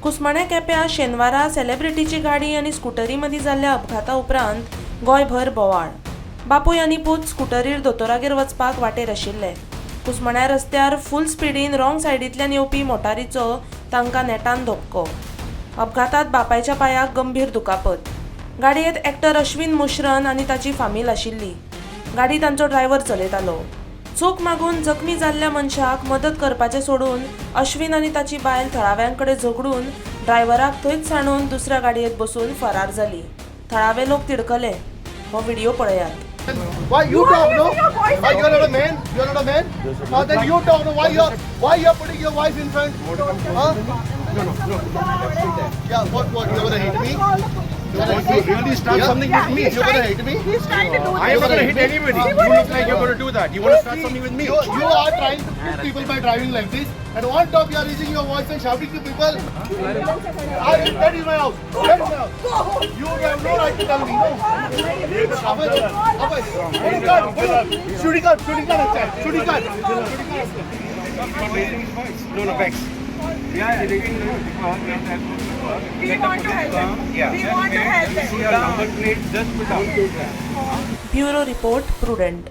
कुसमण्या केप्यां शेनवारा सेलेब्रिटीची गाडी आनी स्कुटरी मदीं जाल्ल्या अपघाता उपरांत गोंयभर बोवाळ. बापूय आनी पूत स्कुटरीर दोतोरागेर वचपाक वाटेर आशिल्ले. कुसमण्या रस्त्यार फूल स्पिडीन रॉंग सायडींतल्यान येवपी मोटारीचो तांकां नेटान धपको. अपघातात बापायच्या पांयाक गंभीर दुखापत. गाडयेंत एक्टर अश्विन मुश्रन आनी ताची फामील आशिल्ली. गाडी तांचो ड्रायव्हर चलयतालो. चूक मागून जखमी जाल्ल्या मनशाक मदत करपाचें सोडून अश्विन आनी ताची बायल थळाव्यां कडेन झगडून ड्रायव्हराक थंयच सांडून दुसऱ्या गाडयेंत बसून फरार जाली. थळावे लोक तिडकले. हो व्हिडिओ पळयात. Why you You are talk, no? raising your voice Why at you're me. Not a man? You're not a man? Then you talk, no? Why you're putting your wife in front? Huh? No. Yeah, what? You're gonna hit me? Call the police. You're gonna Want hit to me? really start Yeah. something Yeah, with me? he's You're gonna trying hit to me? He's trying to do I am this. not going to hit anybody. You look like you're going to do that. You want to start something with me? You are trying to kill people by driving like this, and on top you are raising your voice and shouting to people. That is my house. That is my house. Go home. You have no right to tell me. No. Abhay, Abhay, shooting card, shooting card, shooting card, अच्छा है, shooting card. No, no, Bex. We want to help him. Yeah. We want to help him. Your number plate just put down. Bureau report, Prudent.